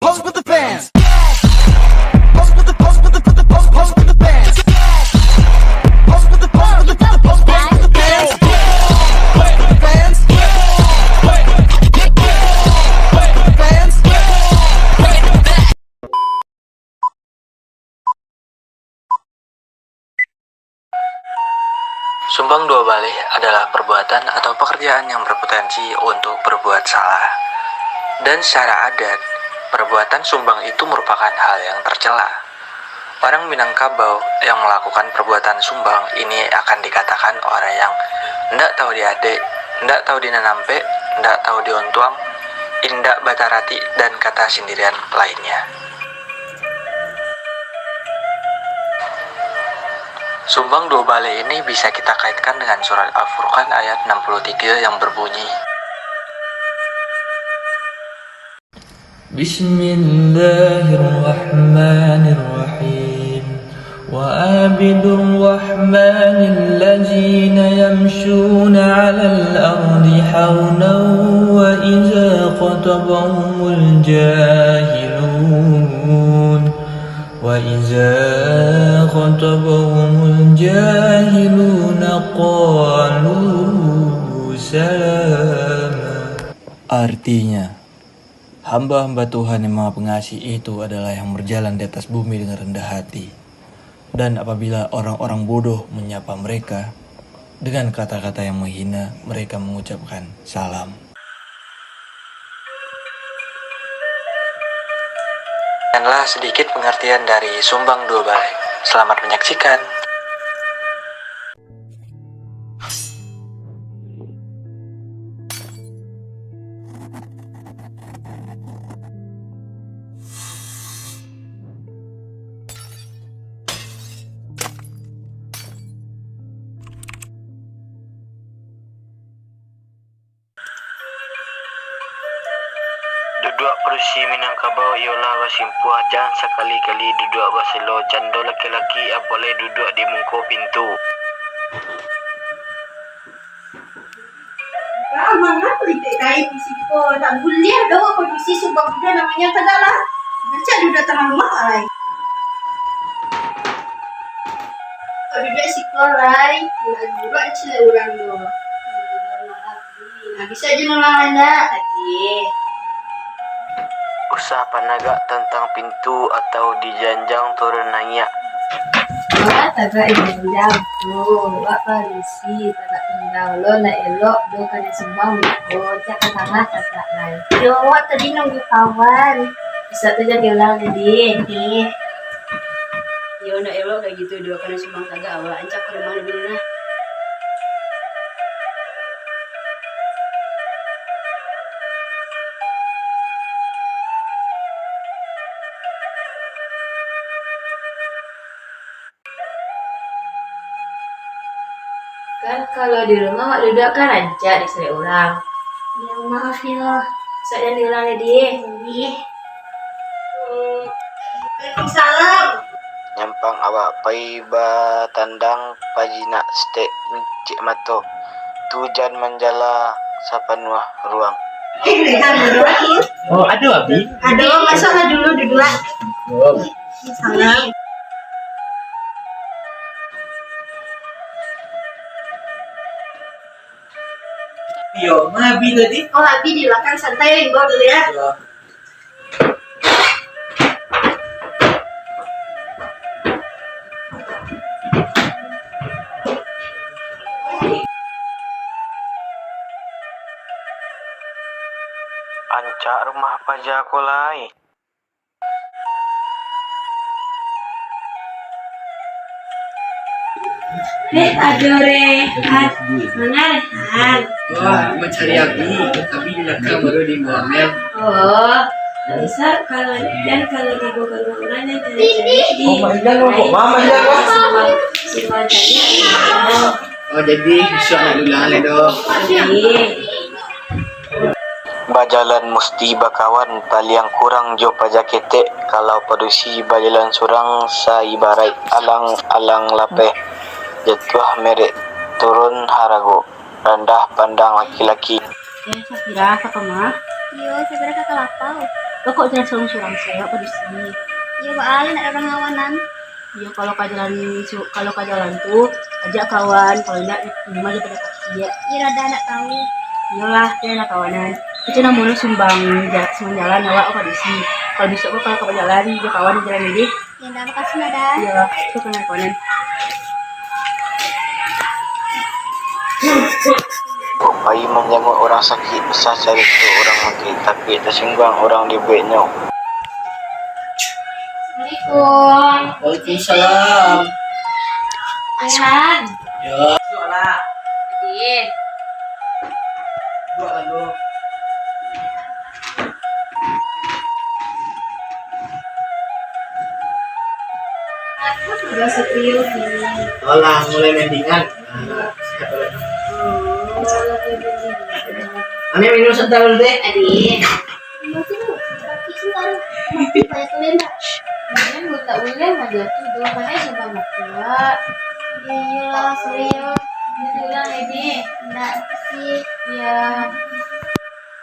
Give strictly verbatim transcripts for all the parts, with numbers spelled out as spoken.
Pause with the fans. Pause with the, pause with the, pause with the, pause, pause with the fans. Pause with the, pause with the, pause with the, pause with the fans. Pause with the fans. Pause with the fans. Sumbang dua baleh adalah perbuatan atau pekerjaan yang berpotensi untuk berbuat salah. Dan secara adat, perbuatan sumbang itu merupakan hal yang tercela. Orang Minangkabau yang melakukan perbuatan sumbang ini akan dikatakan orang yang ndak tahu diadek, ndak tahu dinanampek, ndak tahu diuntuang, indak bataratik, dan kata sendirian lainnya. Sumbang dua baleh ini bisa kita kaitkan dengan surat Al-Furqan ayat enam puluh tiga yang berbunyi, Bismillahirrahmanirrahim. Wa abidurrahmanillazina yamshuna 'alal ardi haunan wa idza khatabahumul jahilun Wa idza khatabahumul jahiluna qalu salama. Artinya, hamba-hamba Tuhan yang Maha Pengasih itu adalah yang berjalan di atas bumi dengan rendah hati. Dan apabila orang-orang bodoh menyapa mereka dengan kata-kata yang menghina, mereka mengucapkan salam. Demikianlah sedikit pengertian dari Sumbang Dua Baleh. Selamat menyaksikan. Duduak padusi Minangkabau iyolah basimpuah, jan sakali-kali duduak baselo, cando laki-laki, apo lai duduak di muko pintu. Ah, mangapa itik kain di siko? Tak buliah doh padusi sumbang budak namonyo, tagaklah. Rancak duduak tangah rumah, alai. Kok duduak siko, lai? Nak duduak ciek urang doh. Nah, bisa jo nulak indak? Tagih. Usah panagak tantang pintu atau di janjang turun naiak. Wak tagak di janjang tu, wak padusi, tagak tingga lo, nak elok doh kanai sumbang beko, cak ka tangah tagak lai. Yo, wak tadi nunggu kawan. Bisa tu jan diulang tadi. Oke. Yo, nak elok kayak gitu doh kanai sumbang tagak awak, ancak ka rumah dulu lah. Kan kalau di rumah awak duduak kan rancak disalek urang. Yo, maaf yo. Sok jan diulang lai. Iyo. Waalaikumsalam. Nyampang awak pai batandang, pajinak stek micik mato. Tu jan manjala sapanuah ruang. Eh, Rehan, ado. Oh, ado, Abi? Ado, masuaklah dulu duduak. Oh. Salam. Yo, ma Abi tadi? Oh, Abi di balakang santai, imbau dulu yo. Yo. Rancak rumah paja ko lai. Eh, aduh, Rehan. Mana Rehan? Wah, mancari Abi, tapi di balakang baru di Muamel. Oh, tak bisa kalau, dan kalau tibo ka rumah urang, jan cari-cari. Oh, Mak Ilan, kok Mama Ilan, Wak? Semua, semua cari. Oh, jadi bisuak nak diulang lai doh. Oke. Bajalan musti bakawan, taliang kurang jo paja ketek. Kalau padusi bajalan surang, saibaraik alang-alang lapeh, jatuah merek, turun harago, randah pandang laki-laki. Eh, Safira, ka kamar? Iyo, Safira ka lapau. Pokok jalan surang-surang sajo, padusi. Iyo, baa lai ndak ado urang kawanan. Iyo, kalau ka jalan su-, kalau ka jalan tu, ajak kawan, kalau indak, di rumah jo pada sakik. Iyo, Dada ndak tahu. Iyolah, iyo ndak kawanan. Itu namonyo sumbang ja-, sumbang jalan awak, padusi. Kalau bisuak ko kalau ka bajalan, jo kawan jalan ini. Iyo, Dada, makasih, Dada. Iyo, itu kawan-kawan. Pai manjanguak urang sakik, basah carito urang mati, tapi tasingguang urang dibueknyo. Assalamualaikum. Waalaikumsalam. Rehan. Yo. Masuklah. Hadir. Duduaklah dulu. Aku sudah serius ini. Alah, mulai mendingan. Nah, siap, boleh. Oh, mulai mendingan. Ambil minum sebentar dulu, Dek. Adik. Minum dulu. Sakit sebentar. Mati banyak tulen, Dak. Ini buta uleh aja tu, doh. Mana sudah buka? Iyalah, serius. Ini tulang, Dek. Ndak sih. Ya.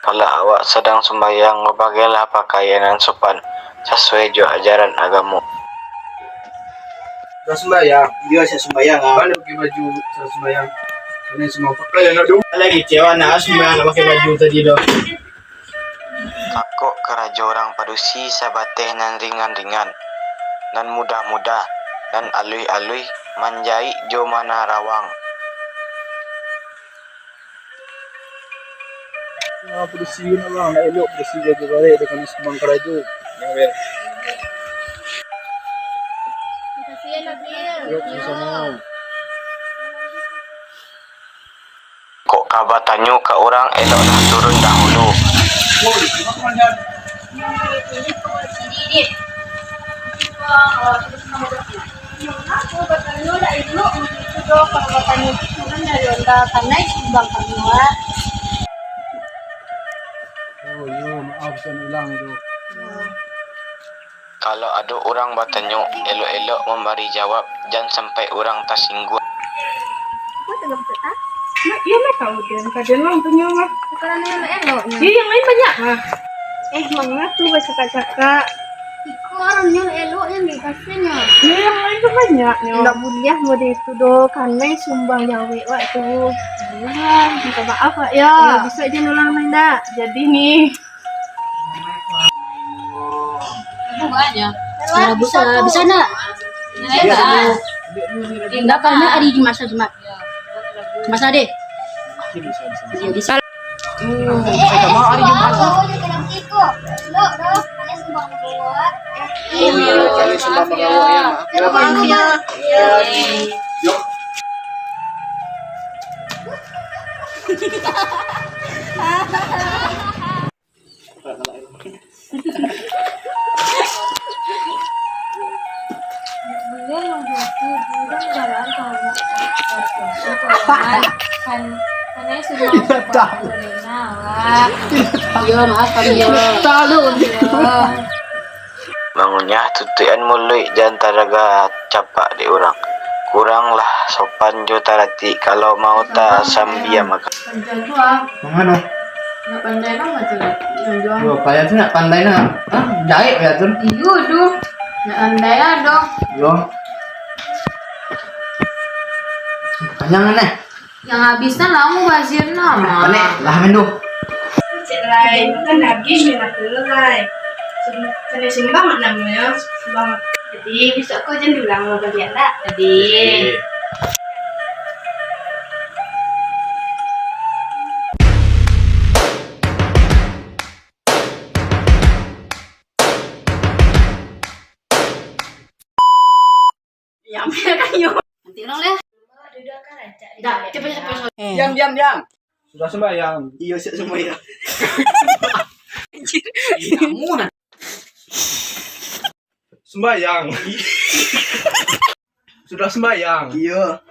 Kalau awak sadang sumbayang, babagailah pakaian nan sopan, sasuai jo ajaran agamo. Sudah sumbayang? Iyo, siap sumbayang, ah. Baa ndak pakai baju, sudah sumbayang? Kalian semua pakai, anak dong. Lagi kecewa, nak sumbayang, nak pakai baju tadi, dong. Takok karajo urang padusi sabateh nan ringan-ringan, nan mudah-mudah, nan aluih-aluih, manjaik jo manarawang. Ah, padusi, nak, bang, ndak elok padusi jago barek dek kami sumbang karajo. Yo, weh. Makasih, yo, Nabil. Yo, sama-sama. Kok ka batanyo ka urang, eloklah turun dahulu. Oh, iyo, maaf, bisa ulang tu. Kalau ado urang batanyo, elok-elok mambari jawab, jan sampai urang tasingguang. Apo tu, Bang Seta? Mak, iyo, Mak, tahu den. Kaden urang tanyo, Mak. Bukan elok-eloknyo. Iyo, yang lain banyak, Mak. Eh, manga tu bacakak-cakak? Iko orangnya eloknya ni, kasiannya. Iyo, yang lain tu banyaknyo. Indak buliah mode itu doh, kanai sumbang jawek wak tu. Alah, minta maaf, Wak, yo. Iyo, bisa jan ulang, Mak, indak? Jadi ni. Bisa, bisa nak? Enggak, karena hari Jumat, Jumat. Jumat deh. Iya, bisa. Iyo, maaf kami, yo. Tahu. Iyo. Mangunyah tutuikan muluik jan taraga capak dek urang. Kuranglah sopan jo taratik kalau mau tasambia makan. Manga tu? Nak pandai lah macam tu. Yo, payah tu nak pandai lah. Ah, jahit payah tu. Iyo tu. Nak pandai lah doh. Yo. Kanyang kan, eh? Yang habis kan lamo bazir nah, Mak. Balik lah, main tu. Cek lai, makan daging, makan lai. Sini, sini bang, mak namanya bang. Jadi, besok kau jangan ulang lo baliak, tak? Jadi. Yang mana kan yo? Nanti ulang lah. Dah, cepat, cepat, cepat. Eh. Diam, diam, diam. Sudah sembahyang? Iyo, siap sembahyang. Anjir. Ih, kamu nah. Sembahyang. Sudah sembahyang? Iyo.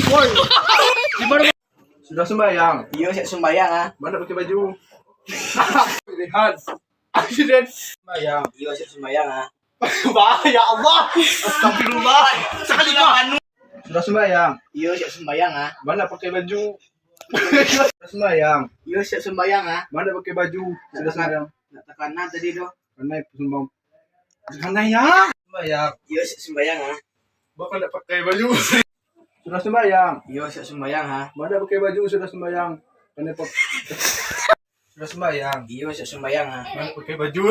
Woi, di mana? Sudah sembahyang? Iyo, siap sembahyang, ah. Mana pakai baju? Lihat. Sembahyang. Iyo, siap sembahyang, ah. Bah, ya Allah. Astagfirullah. Sekali bah. Sudah sembahyang? Iyo, siap sembahyang, ah. Mana pakai baju? Sudah sembahyang. Iyo, siap sembahyang ah. Mana pakai baju? Sudah sembahyang. Nak takana tadi tu. Karena sumbang. Karena ya. Sembahyang. Iyo, siap sembahyang ah. Bapak nak pakai baju. Sudah sembahyang. Iyo, siap sembahyang ah. Mana pakai baju? Sudah sembahyang. Karena pak. Sudah sembahyang. Iyo, siap sembahyang ah. Mana pakai baju?